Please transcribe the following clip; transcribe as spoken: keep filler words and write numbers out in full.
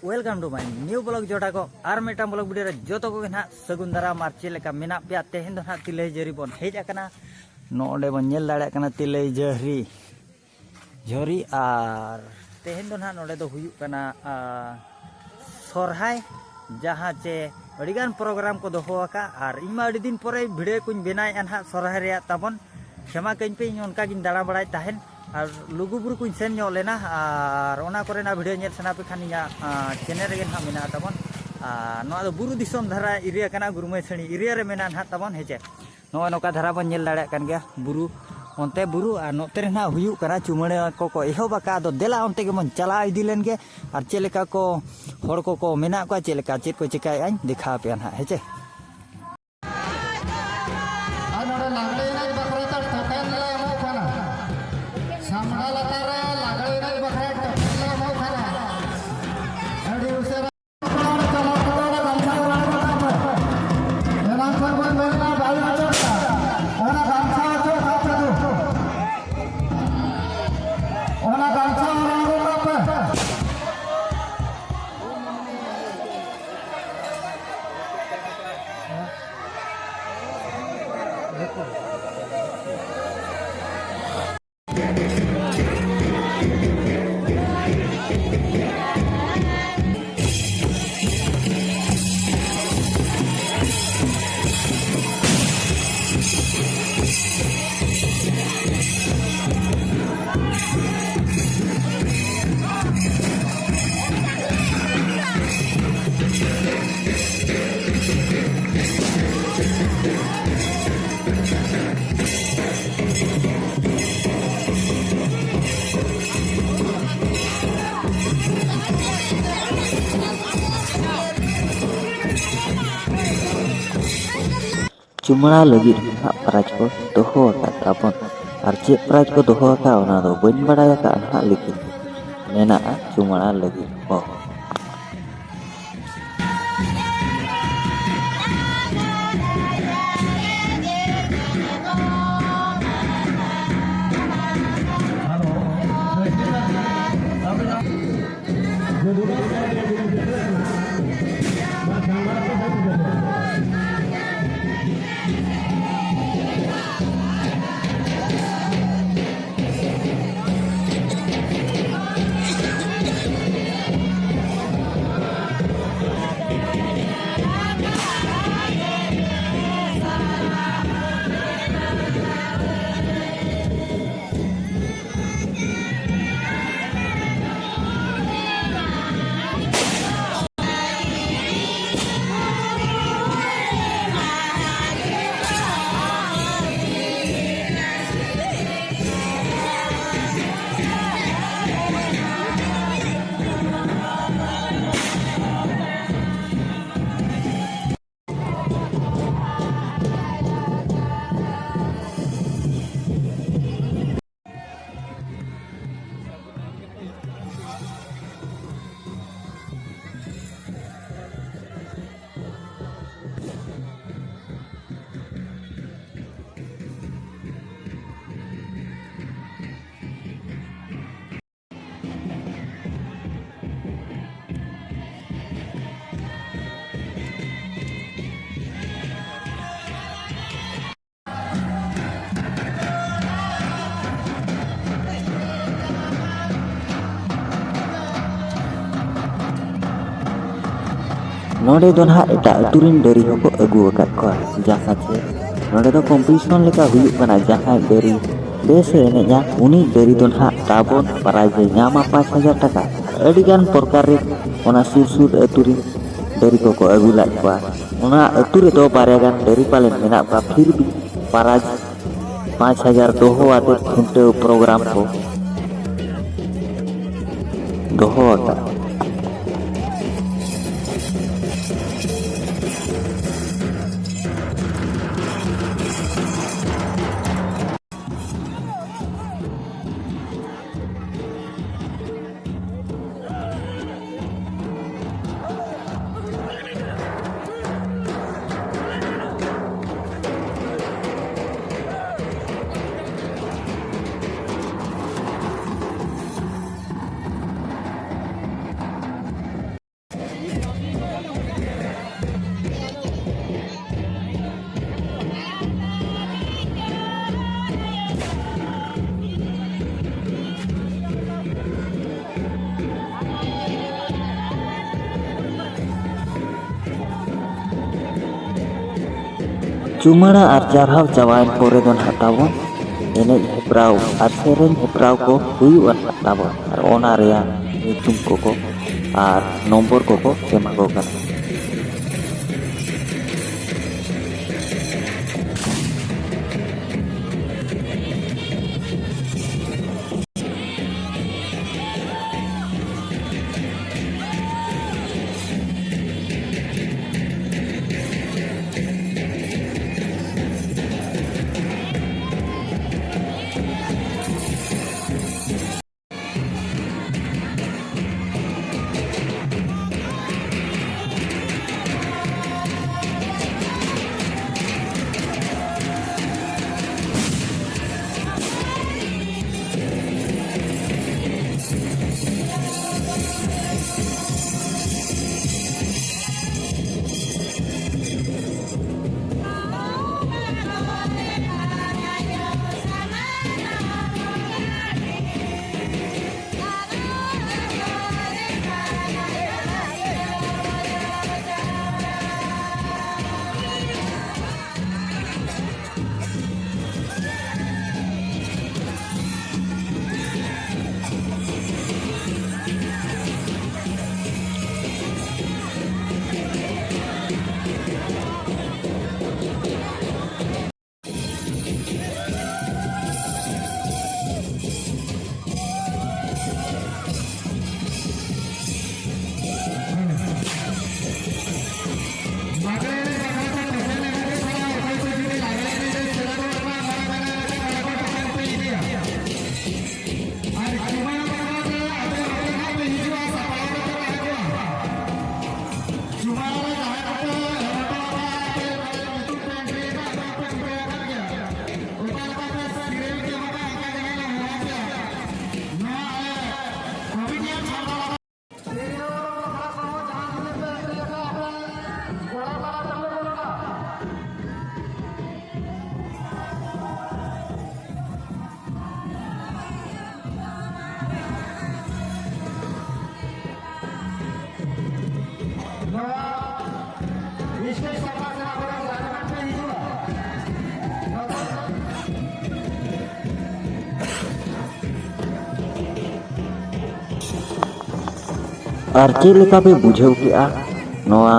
Welcome to my new vlog ᱡᱚᱴᱟ ᱠᱚ, ᱟᱨ ᱢᱤᱫᱴᱟᱝ vlog video ᱨᱮ ᱡᱚᱛᱚ ᱠᱚᱜᱮ ᱱᱟᱦᱟᱜ ᱥᱟᱹᱜᱩᱱ ᱫᱟᱨᱟᱢ᱾ ᱟᱨ ᱪᱮᱫ ᱞᱮᱠᱟ ᱢᱮᱱᱟᱜ ᱯᱮᱭᱟ? ᱛᱮᱦᱮᱧ ᱫᱚ ᱱᱟᱦᱟᱜ ᱛᱤᱞᱟᱹᱭ ᱡᱷᱟᱹᱨᱤ ᱵᱚᱱ ᱦᱮᱡ ᱟᱠᱟᱱᱟ᱾ ᱱᱚᱜᱼᱚᱸᱰᱮ ᱵᱚᱱ ᱧᱮᱞ ᱫᱟᱲᱮᱭᱟᱜ ᱠᱟᱱᱟ ᱛᱤᱞᱟᱹᱭ ᱡᱷᱟᱹᱨᱤ, ᱡᱷᱟᱹᱨᱤ᱾ ᱟᱨ ᱛᱮᱦᱮᱧ ᱫᱚ ᱱᱟᱦᱟᱜ ᱱᱚᱰᱮ ᱫᱚ ᱦᱩᱭᱩᱜ ᱠᱟᱱᱟ, ᱟ, ᱥᱚᱨᱦᱟᱭ, ᱡᱟᱦᱟᱸ ᱪᱮ ᱟᱹᱰᱤᱜᱟᱱ program ᱠᱚ ᱫᱚᱦᱚ ᱟᱠᱟᱫ᱾ ᱟᱨ ᱤᱧ ᱢᱟ ᱟᱹᱰᱤ ᱫᱤᱱ ᱯᱚᱨᱮ video ᱠᱚᱧ ᱵᱮᱱᱟᱣᱮᱫᱼᱟ ᱱᱟᱦᱟᱜ ᱥᱚᱨᱦᱟᱭ ᱨᱮᱭᱟᱜ ᱛᱟᱵᱚᱱ, ᱠᱷᱮᱢᱟ ᱠᱟᱹᱧ ᱯᱮ, ᱤᱧ ᱚᱱᱠᱟ ᱜᱤᱧ ᱫᱟᱬᱟ ᱵᱟᱲᱟᱭᱮᱫ ᱛᱟᱦᱮᱱ᱾ ᱟᱨ ᱞᱩᱜᱩᱵᱩᱨᱩ ᱠᱚᱧ ᱥᱮᱱ ᱧᱚᱜ ᱞᱮᱱᱟ, ᱟᱨ ᱚᱱᱟ ᱠᱚᱨᱮᱱᱟᱜ video ᱧᱮᱞ ᱥᱟᱱᱟ ᱯᱮ ᱠᱷᱟᱱ ᱤᱧᱟᱹᱜ, ᱟ, channel ᱨᱮᱜᱮ ᱱᱟᱦᱟᱜ ᱢᱮᱱᱟᱜᱼᱟ ᱛᱟᱵᱚᱱ᱾ ᱟᱨ ᱱᱚᱣᱟ ᱫᱚ ᱵᱩᱨᱩ ᱫᱤᱥᱚᱢ ᱫᱷᱟᱨᱟ area ᱠᱟᱱᱟ, ᱜᱩᱨᱢᱟᱹᱭ ᱥᱟᱹᱲᱤ area ᱨᱮ ᱢᱮᱱᱟᱜᱼᱟ ᱱᱟᱦᱟᱜ ᱛᱟᱵᱚᱱ, ᱦᱮᱸ ᱪᱮ᱾ ᱱᱚᱜᱼᱚᱭ ᱱᱚᱝᱠᱟ ᱫᱷᱟᱨᱟ ᱵᱚᱱ ᱧᱮᱞ ᱫᱟᱲᱮᱭᱟᱜ ᱠᱟᱱ ᱜᱮᱭᱟ ᱵᱩᱨᱩ, ᱚᱱᱛᱮ ᱵᱩᱨᱩ ᱟᱨ ᱱᱚᱛᱮ ᱨᱮ ᱱᱟᱦᱟᱜ ᱦᱩᱭᱩᱜ ᱠᱟᱱᱟ ᱪᱩᱢᱟᱹᱲᱟ ᱠᱚᱠᱚ ᱮᱦᱚᱵ ᱟᱠᱟᱫ᱾ ᱟᱫᱚ ᱫᱮᱞᱟ ᱚᱱᱛᱮ ᱜᱮᱵᱚᱱ ᱪᱟᱞᱟᱣ ᱤᱫᱤ ᱞᱮᱱ ᱜᱮ, ᱟᱨ ᱪᱮᱫ ᱞᱮᱠᱟ ᱠᱚ ᱦᱚᱲ ᱠᱚᱠᱚ ᱢᱮᱱᱟᱜ ᱠᱚᱣᱟ, ᱪᱮᱫ ᱞᱮᱠᱟ ᱪᱮᱫ ᱠᱚ ᱪᱮᱠᱟᱭᱮᱫᱼᱟᱧ ᱫᱮᱠᱷᱟᱣ ᱟᱯᱮᱭᱟ ᱱᱟᱦᱟᱜ, ᱦᱮᱸ ᱪᱮ᱾ ᱟᱨ ᱱᱚᱰᱮ ᱞᱟᱜᱽᱲᱮ ᱮᱱᱮᱡ ᱵᱟᱠᱷᱨᱟ ᱛᱮ token ᱞᱮ ᱮᱢᱚᱜ ᱠᱟᱱᱟ᱾ ᱥᱟᱢᱲᱟ ᱞᱟᱛᱟᱨ ᱨᱮ ᱞᱟᱜᱽᱲᱮ ᱮᱱᱮᱡ ᱵᱟᱠᱷᱨᱟ token ᱞᱮ ᱮᱢᱚᱜ ᱠᱟᱱᱟ᱾ ᱟᱹᱰᱤ ᱩᱥᱟᱹᱨᱟ᱾ ᱮᱱᱟᱝ ᱠᱷᱚᱱ ᱵᱚᱱ ᱢᱮᱱ ᱮᱫᱟ, ᱵᱟᱭ ᱚᱪᱚᱜ ᱠᱟᱱᱟ᱾ ᱚᱱᱟ ᱜᱟᱢᱪᱷᱟ ᱚᱪᱚᱜ ᱠᱟᱜ ᱯᱮ ᱫᱩ᱾ ᱚᱱᱟ ᱜᱟᱢᱪᱷᱟ ᱚᱱᱟ ᱚᱰᱚᱠ ᱠᱟᱜ ᱯᱮ᱾ ᱪᱩᱢᱟᱹᱲᱟ ᱞᱟᱹᱜᱤᱫ ᱦᱚᱸ ᱱᱟᱦᱟᱜ prize ᱠᱚ ᱫᱚᱦᱚ ᱟᱠᱟᱫ ᱛᱟᱵᱚᱱ᱾ ᱟᱨ ᱪᱮᱫ prize ᱠᱚ ᱫᱚᱦᱚ ᱟᱠᱟᱫ, ᱚᱱᱟ ᱫᱚ ᱵᱟᱹᱧ ᱵᱟᱲᱟᱭ ᱟᱠᱟᱫᱼᱟ ᱱᱟᱦᱟᱜ, ᱞᱮᱠᱤᱱ ᱢᱮᱱᱟᱜᱼᱟ ᱪᱩᱢᱟᱹᱲᱟ ᱞᱟᱹᱜᱤᱫ ᱦᱚᱸ᱾ ᱱᱚᱰᱮ ᱫᱚ ᱱᱟᱦᱟᱜ ᱮᱴᱟᱜ ᱟᱹᱛᱩ ᱨᱮᱱ ᱰᱟᱹᱨᱤ ᱦᱚᱸᱠᱚ ᱟᱹᱜᱩ ᱟᱠᱟᱫ ᱠᱚᱣᱟ, ᱡᱟᱦᱟᱸ ᱪᱮ ᱱᱚᱰᱮ ᱫᱚ ᱠᱚᱢᱯᱤᱴᱤᱥᱚᱱ ᱞᱮᱠᱟ ᱦᱩᱭᱩᱜ ᱠᱟᱱᱟ᱾ ᱡᱟᱦᱟᱸᱭ ᱰᱟᱹᱨᱤ ᱵᱮᱥ ᱮ ᱮᱱᱮᱡᱼᱟ, ᱩᱱᱤ ᱰᱟᱹᱨᱤ ᱫᱚ ᱱᱟᱦᱟᱜ ᱛᱟᱵᱚᱱ ᱯᱨᱟᱭᱤᱡᱽ ᱮ ᱧᱟᱢᱟ ᱯᱟᱸᱪ ᱦᱟᱡᱟᱨ ᱴᱟᱠᱟ᱾ ᱟᱹᱰᱤᱜᱟᱱ ᱯᱨᱚᱠᱟᱨ ᱨᱮ ᱚᱱᱟ ᱥᱩᱨ ᱥᱩᱨ ᱟᱹᱛᱩ ᱨᱮᱱ ᱰᱟᱹᱨᱤ ᱠᱚᱠᱚ ᱟᱹᱜᱩ ᱞᱮᱫ ᱠᱚᱣᱟ᱾ ᱚᱱᱟ ᱟᱹᱛᱩ ᱨᱮᱫᱚ ᱵᱟᱨᱭᱟ ᱜᱟᱱ ᱰᱟᱹᱨᱤ ᱯᱟᱞᱮᱱ ᱢᱮᱱᱟᱜ ᱠᱚᱣᱟ, ᱯᱷᱤᱨ ᱵᱷᱤ ᱯᱨᱟᱭᱤᱡᱽ ᱯᱟᱸᱪ ᱦᱟᱡᱟᱨ ᱫᱚᱦᱚ ᱟᱛᱮ ᱠᱷᱩᱱᱴᱟᱹᱣ ᱯᱨᱳᱜᱨᱟᱢ ᱠᱚ ᱫᱚᱦᱚ ᱟᱠᱟᱫᱼᱟ᱾ ᱪᱩᱢᱟᱹᱲᱟ ᱟᱨ ᱪᱟᱨᱦᱟᱣ ᱪᱟᱵᱟᱭᱮᱱ ᱯᱚᱨᱮ ᱫᱚ ᱱᱟᱦᱟᱜ ᱛᱟᱵᱚᱱ ᱮᱱᱮᱡ ᱦᱮᱯᱨᱟᱣ ᱟᱨ ᱥᱮᱨᱮᱧ ᱦᱮᱯᱨᱟᱣ ᱠᱚ ᱦᱩᱭᱩᱜᱼᱟ ᱱᱟᱦᱟᱜ ᱛᱟᱵᱚᱱ, ᱟᱨ ᱚᱱᱟ ᱨᱮᱭᱟᱜ ᱧᱩᱛᱩᱢ ᱠᱚᱠᱚ ᱟᱨ ᱱᱚᱢᱵᱚᱨ ᱠᱚᱠᱚ ᱮᱢᱟ ᱠᱚ ᱠᱟᱱᱟ᱾ ᱱᱚᱣᱟ ᱥᱴᱮᱡᱽ ᱯᱟᱦᱴᱟ ᱥᱮᱫ ᱟᱵᱚᱨᱮᱱ ᱜᱟᱛᱮ ᱠᱚ ᱯᱮ ᱦᱤᱡᱩᱜᱼᱟ᱾ ᱟᱨ ᱪᱮᱫ ᱞᱮᱠᱟ ᱯᱮ ᱵᱩᱡᱷᱟᱹᱣ ᱠᱮᱜᱼᱟ ᱱᱚᱣᱟ